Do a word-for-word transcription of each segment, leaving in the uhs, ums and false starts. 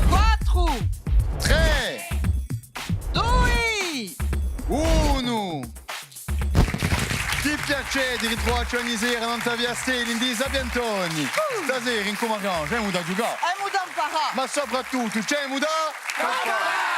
Quattru. Trè. Dui. Unu. Chì piacè di ritruvacci ogni sera nant'à Via Stella, in i Sapientoni. Uh. Stasera incù Marie-Ange, emu da ghjucà. Emu da amparà. Ma soprattuttu, ci emu da amparà.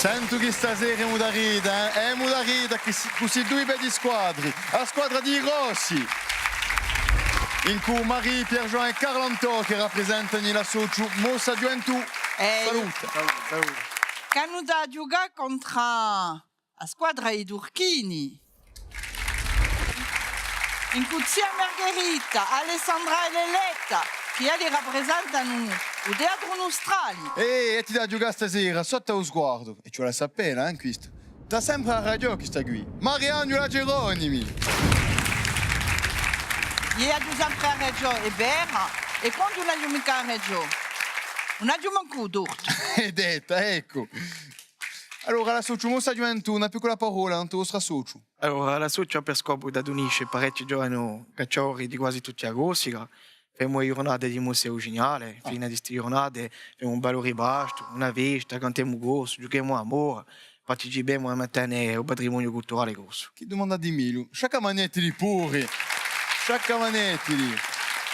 Sentu chì stasera emu da rida, eh? Emu da rida chì si, cù sti dui beddi squadri. A squadra di i Rossi, incù Marie, Pierre-Jean è Carl'Antò, chì raprisentanu l'associu Mossa Ghjuventù. Eh, salute. Salute, salute. Ch'anu da ghjucà contr'à a squadra di i Turchini. Incù zia Margherita, Alessandra è Leletta, chì elli raprisentanu u Teatru Nustrali. Eh, è ti da ghjucà stasera, sottu à u sguardu. È ci vole à sapella, eh, questa. T'hà sempre a ragiò, questa quì. Maria Angela Geronimi. Eiu aghju sempre a ragiò, hè vera, è quandu ùn aghju micca a ragiò, ùn aghju mancu u tortu. Hè detta, eccu. Allora, l'associu Mossa Ghjuventù, una piccula parolla nant'à u vostru associu. Allora, l'associu hà per scopu d'addunisce parechji giovani cacciadori di guasi tutta a Corsica. Femu e ghjurnate di Mossa Eugenale, ah, fine di ste ghjurnate, femu un bellu ripastu, una festa, cantemu corsu, ghjuchemu à mora, participemu à mantene u patrimoniu culturale corsu. Chì dumanda di megliu? Sciaccamanetili puru! Sciaccamanetili!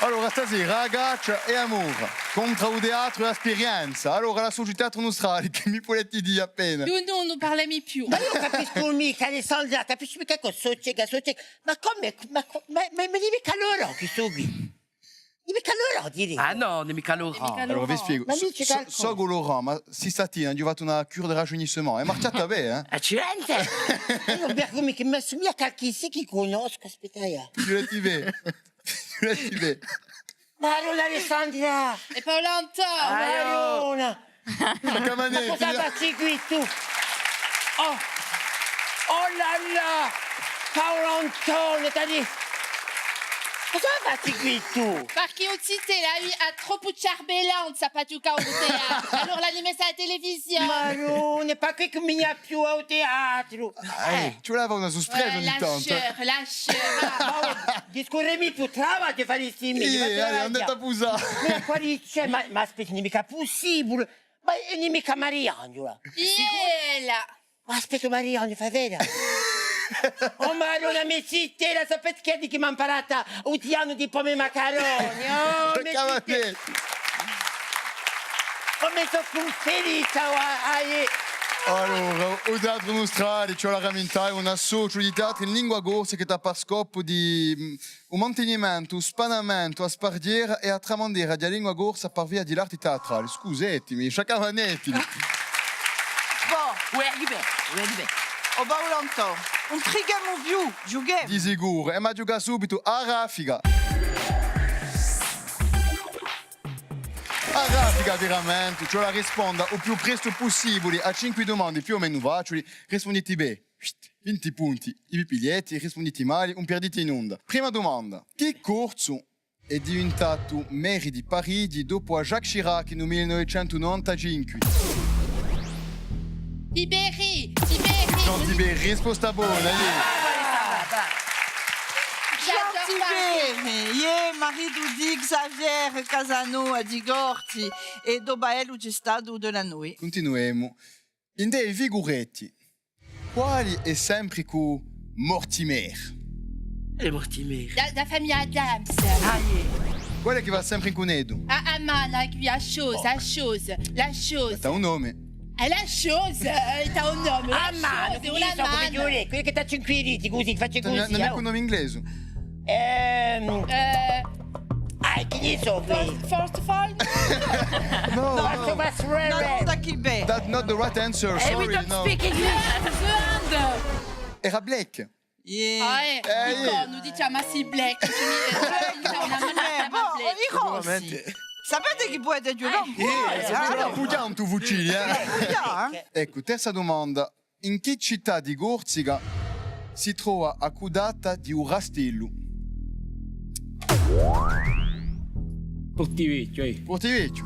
Allora, stasera, a caccia è a mora, contr'à u teatru è a sperienza. Allora, l'associu Teatru Nustrali, chì mi vuleti dì appena? Nò, nò, ùn parlemu più. Ma eiu capiscu micca, Alessandra, capiscu micca cosa succede, cosa succede. Ma cumu, ma, ma, ma, ma ùn hè micca Laurent chì sò quì? Ùn hè micca Laurent, dì. Ah nò, ùn hè micca Laurent. Ùn hè micca Laurent. Allora, vi spiegu. Ma sò, mi ci sò, calcò. Sò cù Laurent, ma sta statina aghju fattu una cure de rajeunissement. Hè marchjata bè, eh? Accidenti! Eiu vecu chì m'assumiglia à qualchissia chì cunnoscu, aspetta, eiu. Figurati bè. Figurati bè. Madonna Alessandra! Hè Paul'Antò! Madonna! Ma chì manera! Ma cosa faci quì tù? Oh! Oh là là! Paul'Antò, t'aghju... Cosa faci quì tù? Perchè u zitellu hà troppu ciarbellanza pà ghjucà à u teatru. Allora l'ani messu à a televisione. Madonna, hè pà què chì ùn veni più à u teatru. Ah, eh, ci vulia una suspresa ogni tantu, eh. Lascia, lascia. Ma, oh, discurremi più travagliu, faristi meiu. Iè, andate à pusà. Ma quale, cioè, ma, ma aspetta, ùn hè micca pussibule. Ma ùn hè micca Mariangela. Iè, là. Ma aspetta, Mariangela, fai veda. Oh, Madonna, mì, zitella, sapete chì hè chì m'hà amparatu u tianu di pomi è macaroni? Oh, mì, zitella. Oh, mì, sò cusì felice, oh, ah, eh. Allora, u Teatru Nustrali, ci vole à ramintà, hè un associu di teatru in lingua corsa chì hà per scopu di, mm, u mantenimentu, u spanamentu, a sparghjera è a tramandera di a lingua corsa par via di l'arti teatrali. Scusatemi, sciaccamanetili. Bon, u hè ribè, u hè ribè. O Paul'Antò, ùn trichemu più, ghjuchemu. Di sicuru, è emu à ghjucà subitu à raffica. À raffica, veramente, ci vole à risponda u più prestu pussibuli à cinqui dumandi più o menu faciuli. Rispunditi bè, vinti punti, i vi piglieti, rispunditi mali, ùn pirditi nunda. Prima dumanda. Chì Corsu hè diventatu merre di Parigi dopu à Jacques Chirac in u mille novecentu novantacinque? Tiberi, Tiberi. Jean Tiberi, risposta bona, iè. Jean Tiberi, iè, maritu di Xavier Casanova di Corti, è dopu à ellu ci hè statu Delanoë. Cuntinuemu. Ind'è i figuretti, quali hè sempre cù Mortimer? Quale Mortimer? Da, da famiglia Addams. Ah, iè. Quale chì và sempre in cuneddu? Ah, a mana, quì, a chose, a chose, la chose. T'hà un nome. Eh, la chose, eh, t'hà un nome, la chose, una mana. Quellu chì t'hà cinque diti, cusì, face cusì. Ùn hè micca un nome inglese. Ehm. Eh. Ah, chì ne sò, first, first of all? No, no. First of all, no, no, da chì bè. That's not the right answer, sorry, no. We don't speak English. Era Black. Iè. Ah, eh, eh, dicu, iè. Nò, diciamu, sì, Black, ci mi-, eh, una mana, eh, bon, Black. I Rossi. Sicuramente. Sapete chì pudete ghjucà un pocu, eh? Allora. Pughjate u fucile, eh? Pughjate, eh? Eccu, terza dumanda. In chì cità di Corsica si trova à cuddata di u Rastellu? Portivechju, eh. Portivechju.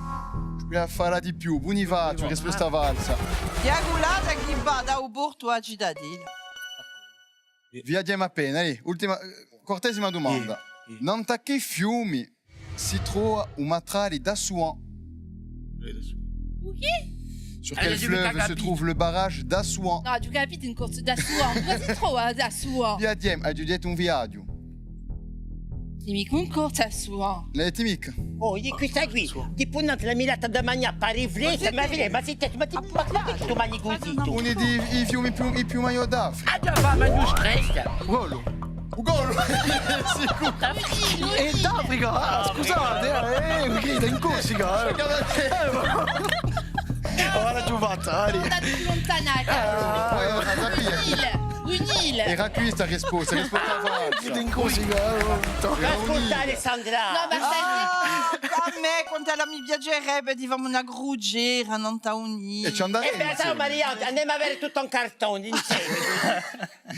Ci vole à fà di più. Bunifaziu, risposta falsa. Di a cullata chì và da u portu à a citadella. Viaghjemu appena, eh. Ultima, eh, quartesima dumanda. Nant'à chì fiumi si trova u matrali d'Assouan? U chì? Sur quel fleuve se trouve le barrage d'Assouan? Nò, aghju capitu, in corsu d'Assouan. Induve si trova d'Assouan? Viaghjemu, aghju dettu un viaghju. Dimmi chì in corsu d'Assouan. L'avete micca? Oh, eiu questa quì, di punta la mi date da manghjà pà riflette, ma vedi, ma sì, ma ti, ma ti, ma ti, tu manghji cusì, tu. Unu di i fiumi più, i più maiò d'Africa. Ah, già, va, ma giustu, resta. Golu. U Golu! Sicuru! È d'Africa! Ah, scusate, eh, eh, perchè in Corsica, eh. Eh, ma... Ora ci ho fatto, dai. Andate più lontana, eh, Carlo. Ah, eh, ma sapete. U Nil, u Nil. Era questa a risposta, risposta falsa. In Corsica, eh, era u Nil. Ascolta, Alessandra. Nò, ma... Ah, à mè, quant'ella mi piacerebbe di fà una crucera nant'à u Nil. È ci andate insieme. Eh bè, sai, Maria, andemu à vede tuttu in cartone, insieme.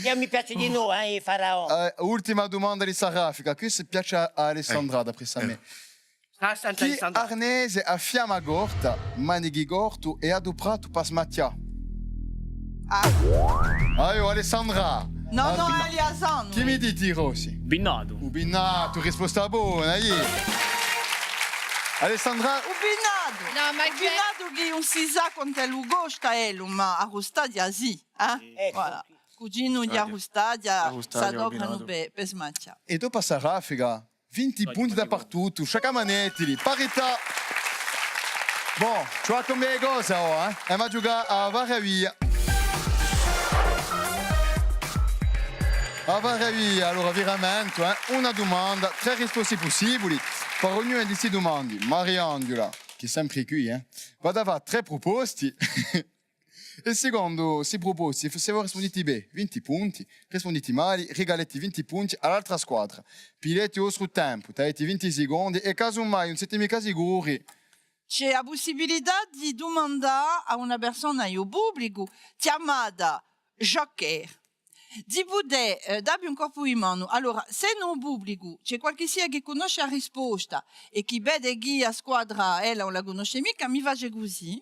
Eiu mi piace dinò, eh, i faraò. Eh, ultima dumanda di sta raffica. Questa piace à Alessandra, d'après à mè. Chì arnese à fiamma corta, manichi cortu hè adupratu pà smachjà? Ah. Aiò, Alessandra! Nò, nò, Eliasanu. Chì mi diti, Rosy? Binnatu. U binnatu, risposta bona, iè. Alessandra? U binnatu! Nò, ma u binnatu chì ùn si sà quant'ellu costa, ellu, ma a rustaghja sì, eh? Eccu. Voilà. Cuginu di a rustaghja, s'adopranu pè, pè smachjà. È dopu à sta raffica, vinti punti dapertuttu, sciaccamanetili, parità. Bon, ci vole à cambià e cose ora, eh? È emu à ghjucà à a varavia. A varavia, allora, veramente, eh? Una dumanda, trè risposti pussibuli. Pà ognuna di sti dumandi, Mariangela, chì hè sempre quì, eh? V'hà da fà trè pruposti. È secondu sti pruposti, s'è vo rispunditi bè, vinti punti, rispunditi mali, rigaleti vinti punti à l'altra squadra. Piglieti u vostru tempu, t'aveti vinti secondi, è casu mai ùn seti micca sicuri. Ci hè a pussibilità di dumandà à una persona di u publicu, chjamata joker, di pudè, eh, dà vi un colpu di manu. Allora, s'è in u publicu ci hè qualchissia chì cunnosce a risposta è chì vede chì a squadra ella ùn la cunnosce micca, mi face cusì.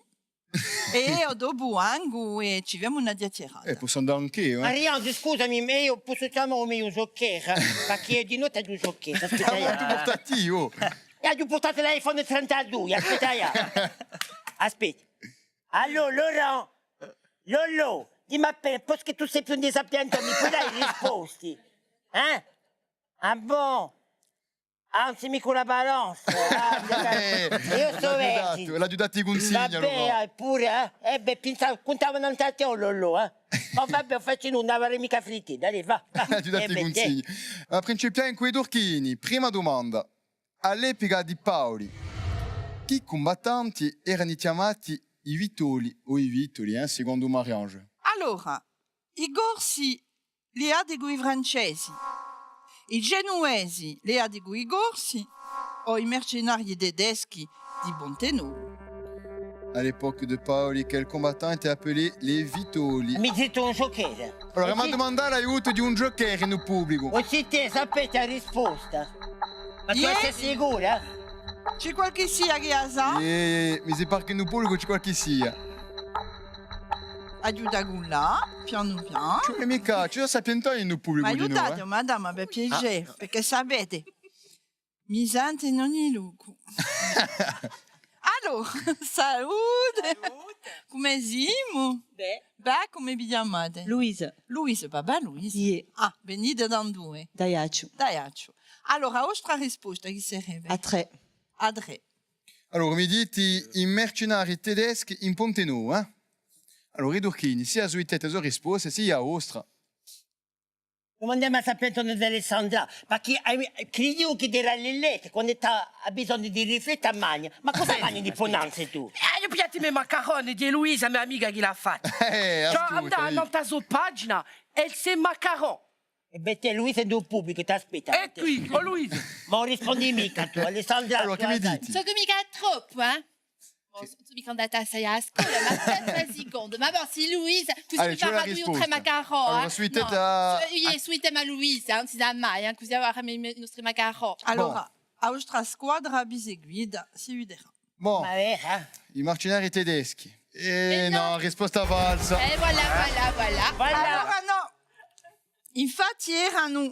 È eiu dopu vengu è ci femu una chjachjarata. Eh, possu andà anch'eiu, eh? Ariandu, scusami, ma eiu possu chjamà u me joker? Perchè eiu di notte aghju u joker, aspetta. Ah, ma tù purta tù, oh. È aghju purtatu l'iPhone trentadui, aspetta, eh. Aspetta. Allò, Laurent, Lollo, dimmi appena, postu chì tù sì più un disapientone, mi poi dà i risposti? Eh? Ah bon? Ah, ùn sì micca una balance, ah, eiu sò vergine. L'aghju datu, l'aghju datu i cunsigli, allora. Vabbè, eh, puru, eh. Eh bè, pensava, cuntava nant'à tè, o Lollo, eh. Ma vabbè, ùn faci nunda, ùn avarè micca fritti, dai, và, và. L'aghju datu i cunsigli. Eh bè, tè. À principià incù i turchini, prima dumanda. À l'epica di Paoli, chì cumbattanti erani chjamati i Vitoli o i Vitoli, eh, secondu Marie-Ange? Allora, i Corsi liati cù i Francesi, i Genuvesi liati cù i Corsi, o i mercenarii tedeschi di Ponte Novu. À l'époque de Paoli, quel combattant était appelé les Vitoli. Mi dite un joker. Allora, emu à dumandà l'aiutu di un joker in u publicu. O sì tè, sapete a risposta? Ma tù sì sicura? Ci hè qualchissia chì a sà? Iè, iè, iè, mi si pare chì in u publicu ci hè qualchissia. Aiuta cullà, pianu pianu. Ci vole micca, ci sò sapientoni in u publicu dinò, eh. Ma aiutate, madama, per piacè, perchè sapete, mi sente in ogni locu. Allora, salute. Salute. Cumu simu? Bè. Bè, cumu vi chjamate? Luisa. Luisa, papà Luisa. Iè. Ah, venite da induve? D'Aiacciu. D'Aiacciu. Allora, a vostra risposta chì sarebbe? A trè. A trè. Allora, mi diti i mercenarii tedeschi in Ponte Novu, eh? Allora, i turchini, sia a so risposta, sia a vostra. Dumandemu à a sapientona d'Alessandra, perchè, eh, cridiu chì era lì, quandu hà bisognu di riflette, manghja. Ma cosa manghji di punanze tù? Eh, eiu pigliu i me maccaroni, hè Luisa, a me amica, chì l'hà fattu. Eh, ascolta, andà nant'à a so pagina, elle c'est macaron. È bè, tè, Luisa hè in u publicu, t'aspetta. È quì, o Luisa. Ma ùn rispondi micca tù, Alessandra. Allora, chì mi diti? Sò micca troppu, eh? Ùn sò micca andata assai à a scola, ma aspetta un sicondu. Ma bon, sì Luisa, cusì mi prepara i nostri macaroni, eh. Allora, sù i tè, iè, sù i tè à Luisa, eh, ùn si sà mai, eh, cusì avaremu i nostri macaroni. Allora, a vostra squadra vi seguita, si viderà. Bon, i marcinari tedeschi. Eh nò, risposta falsa. Eh, voilà, voilà, voilà. Allora nò. Infatti eranu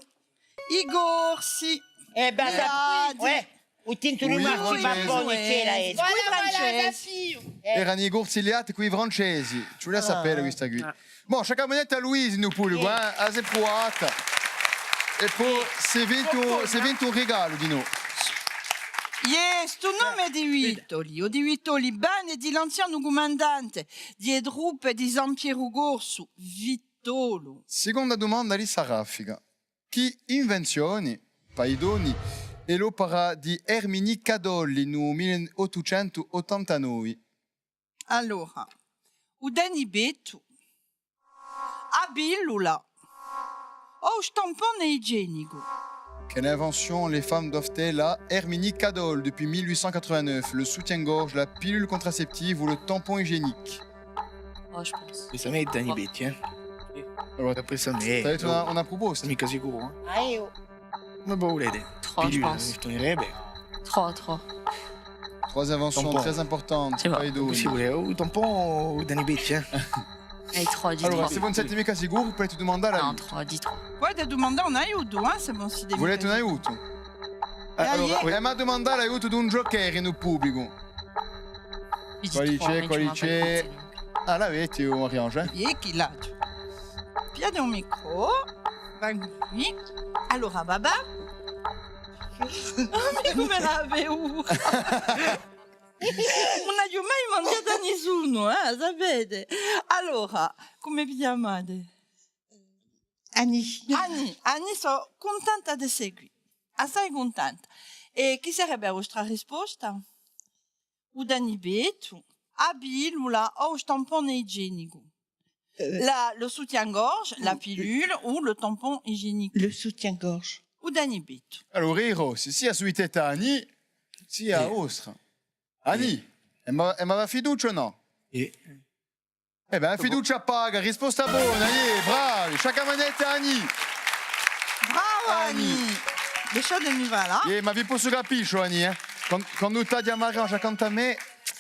i Corsi. Eh bè, u tintu di marci babboni c'era, eh. Voilà, voilà, eranu i Corsi alleati cù i Francesi. Ci vulia à sapè questa quì. Bon, sciaccamanetta à Luisa in u publicu, eh, a s'hè pruvata. È po s'hè vintu, s'hè vintu un rigalu dinò. Iè, stu nome di Vitoli, o di Vitoli, vene di l'anzianu cumandante di e truppe di Sampieru Corsu, Vitolu. Siconda dumanda di sta raffica. Chì invenzioni, pà i donni, hè l'opera di Erminie Cadol in u mille ottucentu ottantanovi? Allora, u tenipettu, a pillula o u stampone igienicu? Quelle invention les femmes doivent-elles à Herminie Cadol depuis mille huit cent quatre-vingt-neuf, le soutien-gorge, la pilule contraceptive ou le tampon hygiénique? Oh, je pense. Questa hè u tenipettu, eh? Allora, d'après ça, t'avais una, una pruposta? Micca sicuru, eh? Ah, eiu. Come vulete? Trois, je pense. Pilule, mi risponderebbe. Trois, trois. Trois inventions très importantes pà i donni. Tampon. Sì, vulete u tampon o u tenipettu, eh? Eh, trois, dis trois. Allora, s'è vo ùn site micca sicuri, pudete dumandà à... Nò, trois, dis trois. Pudete dumandà un aiutu, eh, s'è vo ùn site micca sicuri. Vulete un aiutu? Eh, allora, eh, ma dumandate l'aiutu d'un joker in u publicu. Quale ci hè, quale ci hè? Ah, l'avete u Marie-Ange, eh? Iè, chì l'aghju. Pigliate un micru, vengu quì. Allora, babà. Ah, mì cume l'avete? Ùn aghju mai manghjatu à nisunu, eh, sapete. Allora, cume vi chjamate? Annie. Annie, Annie, sò cuntenta d'esse quì. Assai cuntenta. È chì sarebbe a vostra risposta? U tenipettu, a pillula o u stampone igienicu? Eh. La, le soutien-gorge, la pilule ou le tampon hygiénique? Le soutien-gorge. U tenipettu. Allora, i Rossi, sia sù i tè d'Annie, sia a vostra. Annie, emu, emu a fiducia o nò? Eh. Eh bè, a fiducia paga, risposta bona, iè, bravi, sciaccamanetta Annie! Brava Annie! Lasciatemi fà, là. Iè, ma vi possu capì, Annie, eh? Quandu, quandu t'aghju à Marie-Ange accantu à mè,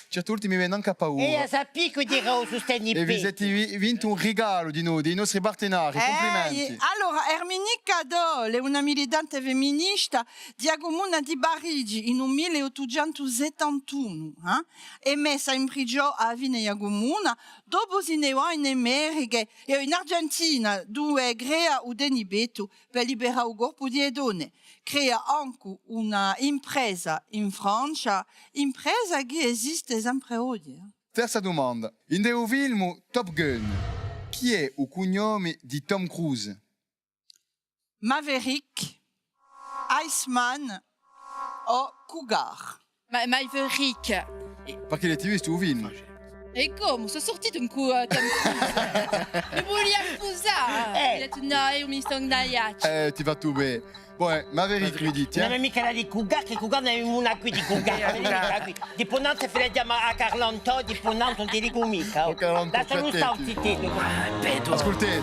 certi volti mi vene ancu a paura. È a sapì chì dirà u sostenipettu. È vi site vi-, vintu un rigalu di noi, di i nostri partenari, cumplimenti. Eh, allora, Erminie Cadol hè una militante feminista di a cumuna di Parigi in u mille ottucentu settantunu, eh? Hè messa in prigiò à a fine di a cumuna, dopu si ne và in Americhe è in Argentina, duve crea u tenipettu per liberà u corpu di e donne. Crea ancu una impresa in Francia, impresa chì esiste sempre oghje. Terza dumanda. Ind'è u filmu Top Gun, chì hè u cugnome di Tom Cruise? Maverick, Iceman o Cougar? Ma-, Maverick. Perchè l'avete vistu u film? È cumu? Sò surtitu incù, eh, Tom Cruise. Mi vulia spusà. Eh. Aghju dettu, nò, eiu mi stongu in Aiacciu. Eh, t'hai fattu bè. Bon, eh, Maverick, mi dite, eh? Ùn hè micca da dì Cougar, chì Cougar n'avemu una quì di Cougar. Eh, Cougar. Di Ponente, fate a chjamà à Carl'Antò, di Ponente, ùn ti dicu micca, oh. Lascialu stà, ziteddu. Ascultate.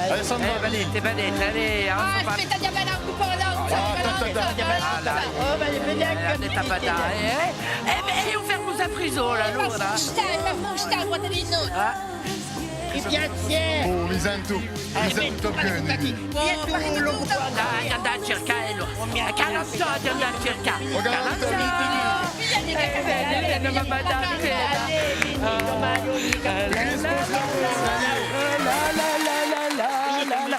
Alessandro. Eh, venite, venite, allez, ah, aspetta, chjama ancu Carl'Antò. Ah, aspetta, aspetta. Voilà. Eh, aspetta, aspetta, eh. Eh, bè, eiu fermu sempre sola, allora. Ma sta, ma sta, guarda di noi. Ah. Chì piacè! Oh, mi sentu, mi sentu Top Gun, mi. Dai, andate à circà, eh, nò. È Carl'Antò, andate à circà. Carl'Antò! Eh, eh, eh, nò, ma, ma dai, eh, eh, la, la, la.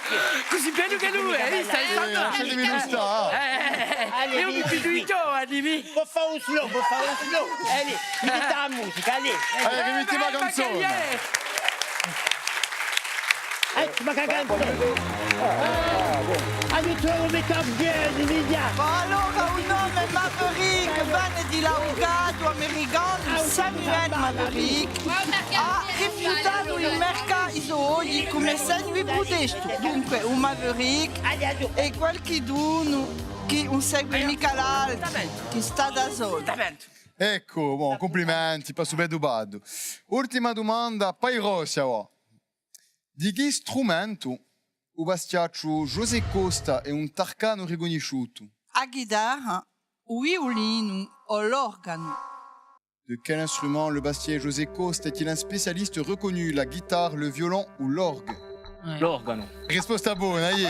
Cusì bellu ch'ellu hè, eh, stai... Eh, lasciatemi stà. Eh, eh, eh, eh, eiu mi fidu di tè, Annie. Pò fà un slow, pò fà un slow. Allez, mi metti a musica, allez. Allez, rimetti a canzona. Eccu, ma chì canzona. Aiutu, mi cambieni, mi... Bon, allora, u nome Maverick vene di l'avvucatu americanu Samuel Maverick. Hà rifiutatu di marcà i so oghji cum'è segnu di prutestu. Dunque, u Maverick hè qualchidunu chì ùn segue micca l'altri, chì stà da solu. Eccu, bon, cumplimenti pà stu beddu baddu. Ultima dumanda, pà i Rossi, avà. Di chì strumentu u bastiacciu José Costa hè un tarcanu ricunnisciutu? A ghitarra, u viulinu o l'organu? De quel instrument le bastier José Costa est-il un spécialiste reconnu ? La guitare, le violon ou l'orgue ? L'organu. Risposta bona, iè.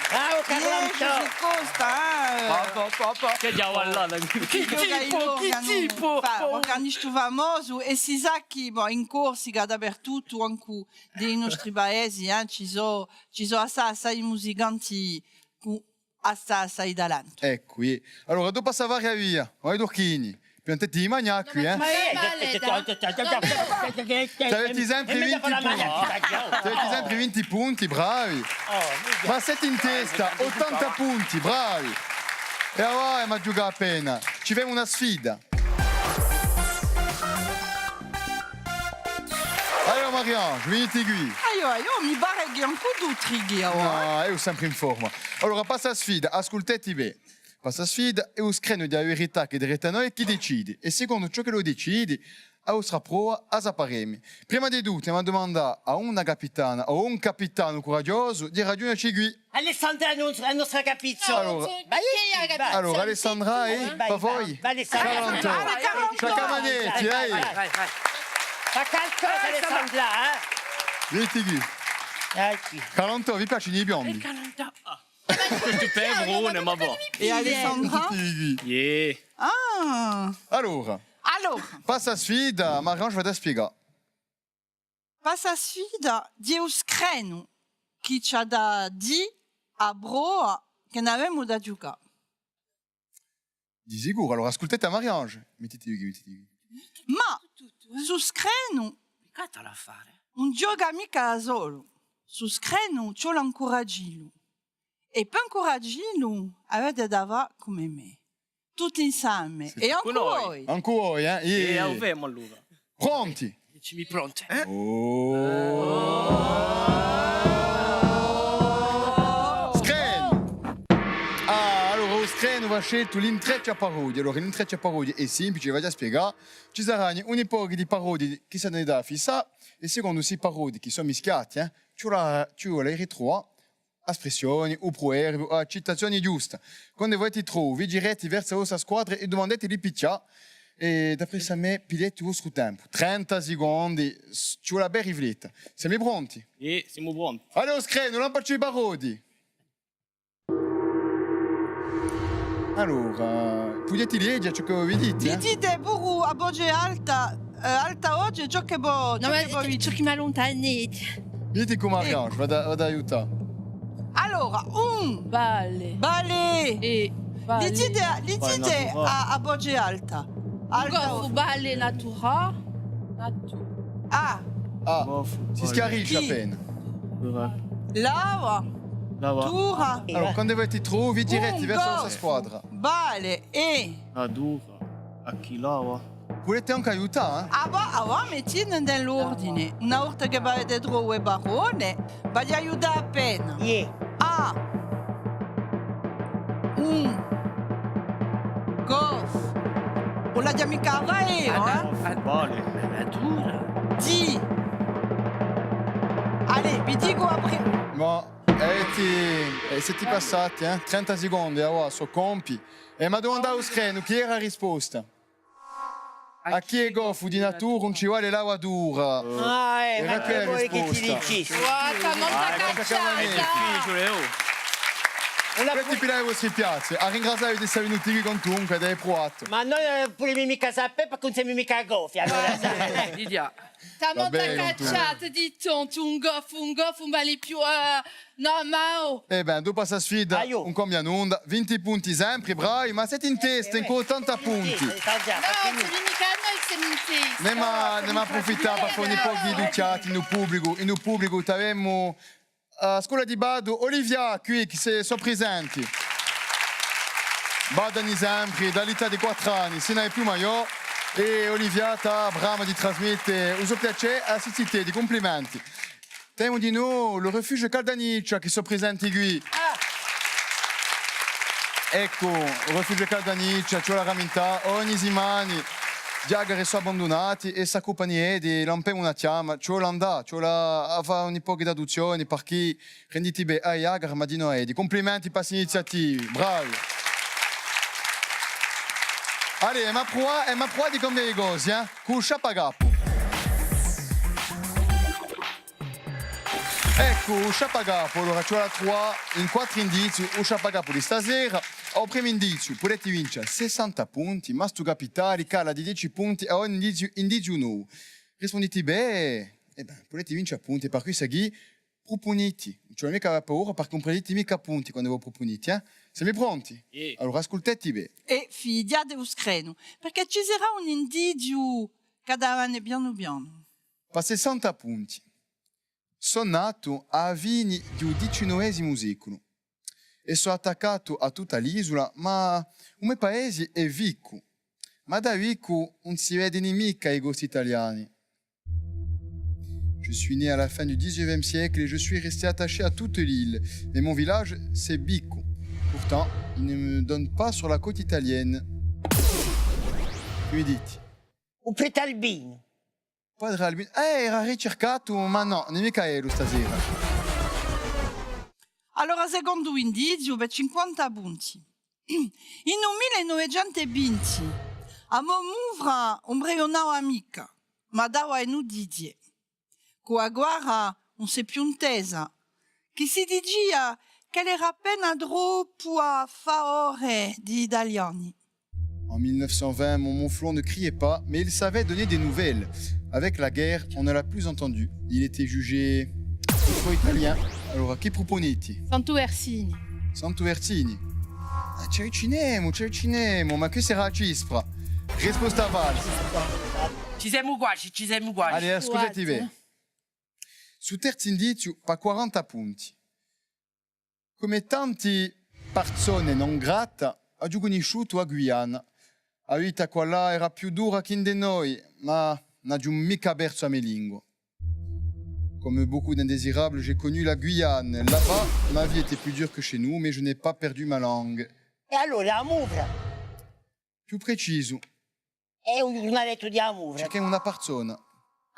Bravo, Carlo Antò. Iè, José Costa, eh. Pa, pa, pa, pa. Chì diavulu, chì tipo, chì tipo. Enfin, organistu famosu, è si sà chì, bon, in Corsica, dapertuttu, ancu di i nostri paesi, eh, ci sò, ci sò assai, assai musicanti cù assai, assai talentu. Eccu, iè. Allora, dopu à sta varia via, o i turchini, pianteti di magnà quì, eh. Ma, ma, ci avete sempre vinti punti. Ci avete sempre vinti punti, bravi. Ma site in testa, ottanta punti, bravi. È avà, eh, emu da ghjucà appena. Ci femu una sfida. Allora, Marie-Ange, veniti quì. Aiò, aiò, mi pare chì ancu tù trichi avà, eh. Nò, eiu sempre in forma. Allora, pà sta sfida, asculteti bè. Pà sta sfida, hè u screnu di a verità chì hè daretu à noi chì dicidi. È secondu ciò ch'ellu dicidi, a vostra prova a saparemu. Prima di tuttu, emu da dumandà à una capitana o un capitanu curaghjosu di raghjunghjeci quì. Alessandra, a nos-, a nostra capizzola. Allora, allora, Alessandra, eh, pà voi? Vai, Alessandra. Carlo Antò. Vai, Carlo Antò. Sciacca manetti, dai. Vai, vai, vai. Fà calcosa, Alessandra, eh? Veniti quì. Dai, quì. Carlo Antò, vi piacenu i biondi? Eh, Carlo Antò. Questu hè un pevrone, ma bò. È Alessandra? Veniti quì. Iè. Ah. Allora. Allora. Pà sta sfida, Marie-Ange, vi vò spiegà. Pà sta sfida, hè u screnu chì ci hà da dì a prova chì n'avemu da ghjucà. Di sicuru, allora asculteti à Marie-Ange. Mettiti quì, mettiti quì. Ma stu screnu ùn ghjoca micca da solu. Stu screnu ci vole à incuraghjillu. È pà incuraghjillu avete da fà cum'è mè. Tutti inseme. È ancu voi. Ancu voi, eh? È u femu allora. Pronti? Dicimi pronti. Eh? Oh. Screnu! Ah, allora, u screnu và sceltu l'intrecciu à paroghji. Allora, l'intrecciu à paroghji hè simplice, vi vogliu spiegà. Ci saranu un pocu di paroghji chì sò da fissà, è secondu sti paroghji chì sò mischiati, eh, ci vole, ci vole à ritruvà a spressioni, u pruverbiu, a citazioni ghjusta. Quandu vo ti trovi, gireti versu a vostra squadra è dumandeti di picchjà, è d'appressu à mè, piglieti u vostru tempu. Trenta secondi, s-, ci vole à bè rifletta. Semu pronti? Iè, semu pronti. Allez, u screnu, lampaci i paroghji. Allora, pudeti leghja ciò chì vo viditi, eh? Viditi puru à voce alta, eh, alta voce, ciò chì vo, ciò chì vo viditi. Nò, ma ciò chì m'alluntaneti. Viditi cum'è Marie-Ange, v'hà da, v'hà da aiutà. Allora, un. Vale. Vale. È vale. Viditi, viditi à, à voce alta. Un goffu, vale, natura. Natu-. Ah. Ah, si schiarisce appena. Lava. Lava. Tura. Allora, quandu vo ti trovi, gireti versu a vostra squadra. Vale, è. Natura. À chì lava. Vulete ancu aiutà, eh? Avà, avà, mettite in l'ordine. Una volta chì v'avete trovu e parolle, v'aghju da aiutà appena. Iè. A. Un. Gof. Ùn l'aghju micca à fà eiu, eh? Vale. Natura. Di. Allez, vi dicu a pri-. Ma, eh, ti, eh, site passati, eh? Trenta secondi, avà, sò compi. È m'hà dumandatu u screnu, chì era a risposta? À chì hè goffu di natura ùn ci vole lavatura. Ah, eh, ma chì voli chì ti dici? Guarda, monta cacciata! Difficiule, oh! Questi pigliate i vostri piazzi. À ringrazià vi d'esse venuti quì quantunque, d'avè pruvatu. Ma noi, eh, ùn pudemu micca sapè, perchè ùn semu micca goffi, allora. Didia. T'hà monta cacciata, di tontu, un goffu, un goffu, ùn vale più, eh, Nò, ma oh! È bè, dopu à sta sfida, ùn cambia nunda, vinti punti sempri, bravi, ma site in testa cù ottanta punti. Nò, ùn semu micca noi, semu in testa. N'emu, n'emu à apprufittà per fà un pocu di duchjati in u publicu, in u publicu t'avemu a scola di baddu Olivia quì, chì sò, sò prisenti. Baddani sempri, da l'età di quattru anni, sinu à i più maiò, è Olivia t'hà a brama di trasmette u so piacè à sti ziteddi, cumplimenti. T'avemu dinò le refuge Caldaniccia chì sò prisenti quì. Ah. Eccu, u rifugiu Caldaniccia, ci vole à ramintà, ogni simana, i ghjacari sò abbandunati è s'occupanu di, lampemu una chjama, ci vole à andà, ci vole à fà un pocu d'adduzioni, parchì renditi bè à i ghjacari, ma dinò à eddi. Cumplimenti pà sti iniziativi, bravi. Allez, emu à pruvà, emu à pruvà di cambià i cosi, eh? Cù u sciappacapu. Eccu, u sciappacapu, allora ci vole à truvà in quattru indizii u sciappacapu di stasera. À u primu indiziu pudeti vince sessanta punti, ma stu capitali cala di deci punti à ogni indiziu, indiziu novu. Rispunditi bè, è bè, pudeti vince punti, è par quissa chì prupuniti. Ùn ci vole micca à avè paura, parchì ùn prenditi micca punti quandu vo prupuniti, eh? Semi pronti? Iè. Allora asculteti bè. È fighjate u screnu, parchì ci sarà un indiziu chì hà da vene pianu pianu. Pà sessanta punti. Sò natu à a fini di u dicinovesimu seculu è sò attaccatu à tutta l'isula, ma u me paesi hè Viccu. Ma da Viccu ùn si vedini micca i Corsi taliani. Je suis né à la fin du dix-neuvième siècle et je suis resté attaché à toute l'île. Mais mon village, c'est Viccu. Pourtant, il ne me donne pas sur la côte italienne. Chì mi diti? U prete Albinu. Padre Albinu. Eh, era ricircatu, ma nò, ùn hè micca ellu stasera. Allora, secondu indiziu, per cinquanta punti. In u mille novecentu vinti, a mo muvra ùn braiunava micca, ma dava e nutizie. Cù a guerra ùn s'hè più intesa, chì si dicia ch'ella era appena troppu à favore di i Taliani. En mille neuf cent vingt, mon mouflon ne criait pas, mais il savait donner des nouvelles. Avec la guerre, on ne l'a plus entendu. Il était jugé faux italien. Allora, chì prupuniti? Santu Versini. Santu Versini. Ah, ci avvicinemu, ci avvicinemu, ma quessa era a Cispra. Risposta falsa. Ci semu quasi, ci semu quasi. Allez, asculteti bè. Stu terzu indiziu pà quaranta punti. Cum'è tanti parsone non grata, aghju cunnisciutu a Guyana. A vita quallà era più dura chè ind'è noi, ma ùn aghju micca persu a me lingua. Comme beaucoup d'indésirables, j'ai connu la Guyane. Là-bas, ma vie était plus dure que chez nous, mais je n'ai pas perdu ma langue. È allora, a muvra? Più precisu. Hè un ghjurnalettu di a muvra. Circhemu una parsona.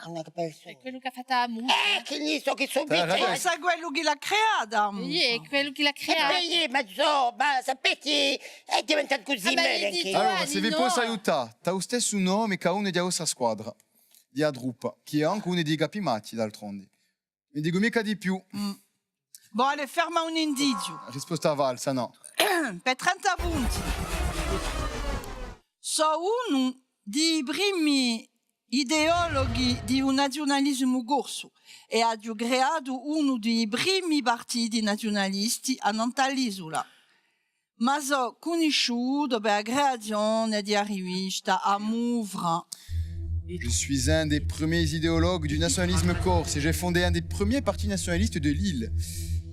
Ah, una parsona. Hè quellu chì hà fattu a muvra. Eh, chì ne sò, chì sò... Forse quellu chì l'hà creata, a muvra. Iè, quellu chì l'hà creata. Eh bè, iè, ma insomma, sapete, hè diventatu cusì. Ah, ma i Taliani, nò. Allora, s'è vi possu aiutà, t'hà u stessu nome chè unu di a vostra squadra, di a truppa, chì hè ancu unu di i capimachji, d'altronde. Ùn dicu micca di più. Mm. Bon, allez, ferma un indiziu. Risposta falsa, nò. Per trenta punti. Sò unu di i primi ideologhi di u naziunalisimu corsu è aghju creatu unu di i primi partiti naziunalisti annant'à l'isula. Ma sò cunnisciutu per a creazione di a rivista A Muvra. Je suis un des premiers idéologues du nationalisme corse et j'ai fondé un des premiers partis nationalistes de l'île.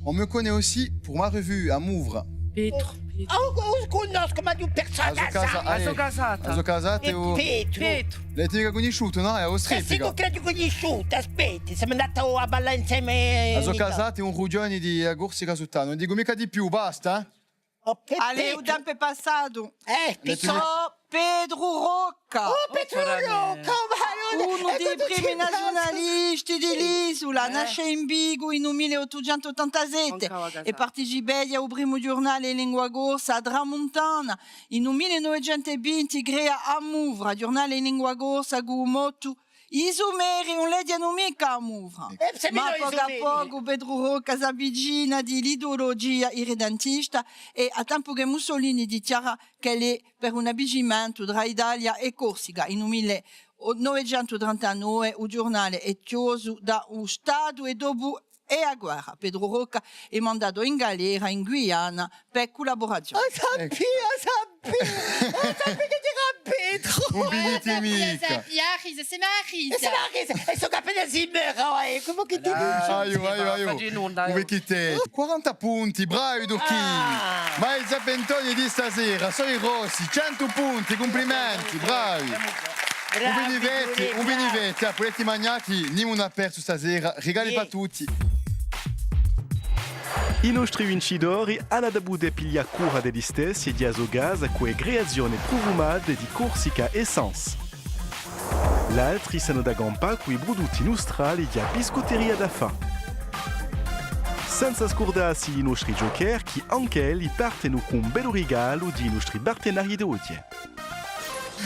On me connaît aussi pour ma revue, A Muvra. Petru. Ah, u, u cunnoscu, ma di un personaghju. A so casata, a so casata. A so casata hè u... Petru. Petru. L'avete micca cunnisciutu, nò? Hè a vostra epica. Sì, chì l'aghju cunnisciutu, aspetta, simu andati à ballà inseme. A so casata hè un rughjone di a Corsica suttana, ùn dicu micca di più, basta, eh? Allez, u tempu hè passatu. Eh, sò Petru Rocca. Oh, Petru Rocca, ma allora... Unu di i primi naziunalisti di l'isula, nasce in Vicu in u mille ottucentu ottantasette è participeghja à u primu ghjurnale in lingua corsa, A Tramuntana. In u mille novecentu vinti crea A Muvra, ghjurnale in lingua corsa, cù u mottu I Sumeri ùn leghjenu micca A Muvra. Eh, ma pocu à pocu Petru Rocca s'avvicina di l'ideulugia irredentista è à tempu chì Mussolini dichjara ch'ellu hè per un avvicimentu trà Italia è Corsica. In u mille novecentu trentanove u ghjurnale hè chjosu da u Statu è dopu hè a guerra. Petru Rocca hè mandatu in galera in Guyana per cullaburazione. Oh, sapia, sapia! Oh, sapia chì era Petru! Ùn vi dite micca! Semi à a risa, semi à a risa! È semi à a risa! È sò appena si mera, eh, cumu chì ti dici? Aiò, aiò, aiò! Ùn vi dite! Quaranta punti, bravi Turchini! Ah! Ma i zappentoni di stasera sò i Rossi, centu punti, cumplimenti, bravi! Bravi, ùn vi dite, ùn vi dite, eh, pudete magnà chì nimu ùn hà persu stasera, rigali per tutti! I nostri vincitori anu da pudè piglià cura di elli stessi è di a so casa cù e creazione prufumate di Corsica Essence. L'altri s'anu da campà cù i prudutti nustrali di a Biscutteria d'Affà. Senza scurdassi di i nostri joker, chì anch'elli partenu cù un bellu rigalu di i nostri partenarii d'oghje.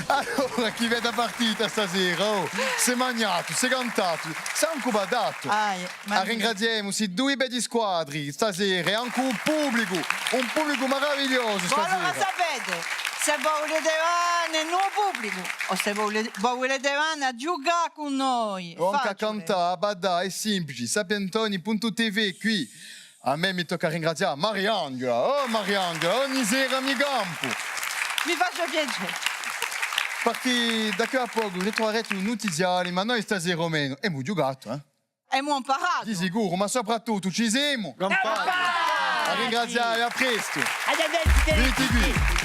Allora, chì bella partita stasera, oh! S'hè magnatu, s'hè cantatu, s'hè ancu battatu. Ah, eh, ma... Arringraziemu sti dui beddi squadri stasera è ancu un publicu, un publicu maravigliosu stasera. Ma allora sapete, s'è vo vulete vene in u publicu o s'è vo vulete, vo vulete vene à ghjucà cù noi, hè facile. O ancu à cantà, à baddà, hè simplice, sapientoni puntu T V quì. À mè mi tocca à ringrazià Mariangela. Oh Mariangela, ogni sera mi campu. Mi face piacè. Parchì da quì à pocu ritruvarete u nutiziale, ma noi stasera o menu emu ghjucatu, eh? Emu amparatu. Di sicuru, ma soprattuttu ci simu. Campati. À ringrazià è à prestu. Arrivederci. Viditi quì.